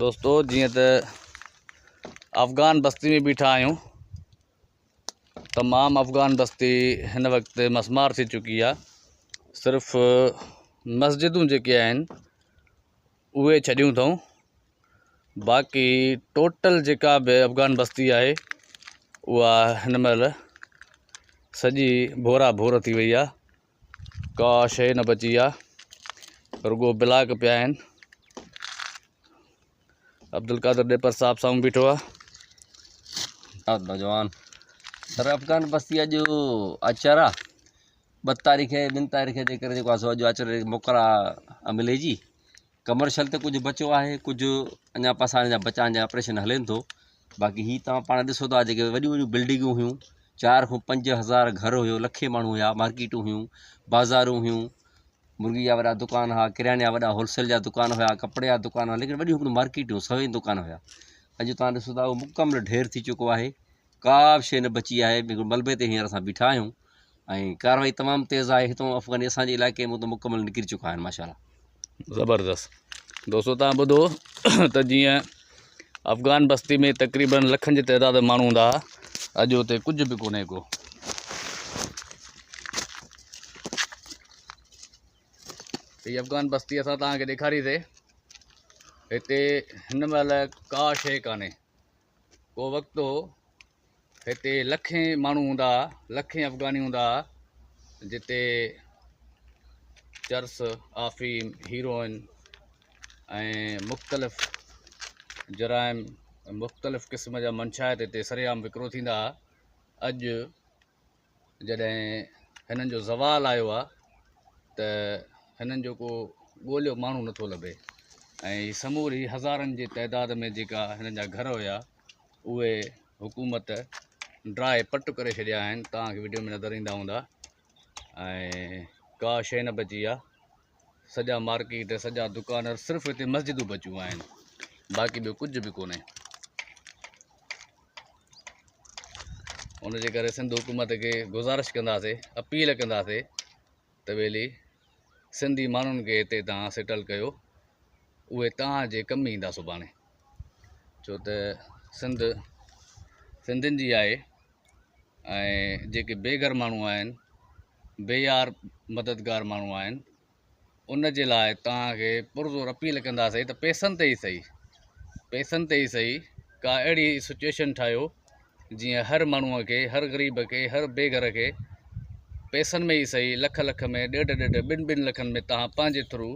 دوستو جيئن ته افغان بستي ۾ بيٺا آهيون تمام افغان بستي هن وقت مسمار ٿي چڪي آهي صرف مسجدون جيڪي آهن اهي ڇڏيون اٿئون باقي ٽوٽل جيڪا به افغان بستي آهي اها هن مهل سڄي ڀورا ڀور ٿي وئي آهي ڪا شيء نه بچي آ رڳو بلاڪ پيا آهن عبدالقادر ڏيپر صاحب سامهون بيٺو آ. نوجوان سر افغان بستي اڄ آچر آ ٻه تاريخ ٻن تاريخ جي ڪري جيڪو آ سو اڄ آچر موڪل آ عملي جي ڪمرشل ته ڪجهه بچيو آهي ڪجهه اڃا پسا جا بچا جا آپريشن هلين ٿو باقي هي توهان پاڻ ڏسو ٿا جيڪي وڏيون وڏيون بلڊنگون هيون 4 کان 5 هزار گهر هيو، لکين ماڻهو هيا، مارڪيٽون هيون، بازارون هيون، مرغي جا وڏا دڪان هئا، ڪرياني جا وڏا هول سيل جا دڪان هيا، ڪپڙي جا دڪان هئا، ليڪن وڏيون هڪڙيون مارڪيٽون سوين دڪان هيا. اڄ توهان ڏسو ٿا اهو مڪمل ڍير ٿي چڪو آهي، ڪا به شيء نه بچي آهي، بلڪل ملبي تي هينئر اسان بيٺا آهيون ۽ ڪارروائي تمام تيز آهي، هتون افغاني اسان جي علائقي مان ته مڪمل نڪري چڪا آهن ماشاء الله. زبردست دوستو تان ٻڌو ته جيئن افغان بستي ۾ تقريبن لکن جي تعداد ۾ ماڻهو هوندا هئا اڄ اتي ڪجهه به ڪونهي ڪو. هي افغان بستي اسان توهان کي ڏيکاري سي هتي هن مهل ڪا شيء ڪانهي ڪو وقت هو هتي لکين ماڻهو هوندا هئا، لکين افغاني هوندا هئا، جتي چرس، آفيم، هيروئن ۽ مختلف جرائم مختلف قسم جا منشيات هتي سرعام وڪرو ٿيندا هئا. اڄ جڏهن هنن جو زوال آيو آهي ته هنن جو ڪو ڳوليو ماڻهو نٿو لڀي ۽ سموري هزارن جي تعداد ۾ جيڪا هنن جا گهر هيا اهي حڪومت ڊاهي پٽ ڪري ڇڏيا آهن توهان کي وڊيو ۾ نظر ايندا هوندا ۽ ڪا شيء نه بچي آهي سڄا مارڪيٽ سڄا دڪان صرف هتي مسجدون بچيون آهن باقي ٻيو ڪجهه به ڪونهي ان جي ڪري سنڌ حڪومت کي گذارش ڪنداسي اپيل ڪنداسي ته ويلي سنڌي ماڻهن کي هتي توهان سيٽل ڪيو اهي توهان جي ڪم ايندا سڀاڻي ڇو ته سنڌ سنڌين جي آهي ۽ جيڪي بي گهر ماڻهو آهن بي يار مددگار ماڻهو آهن ان جي لاء توهان کي پرزور اپيل ڪنداسين ته پئسن تي ئي سهي پئسن تي ئي سهي ڪا اهڙي سچويشن ٺاهيو جيئن هر ماڻهوء کي هر غريب کي هر بي گهر کي پئسن ۾ ئي سهي لک لک ۾ ڏيڍ ڏيڍ ٻن ٻن لکن ۾ توهان پنهنجي ٿرو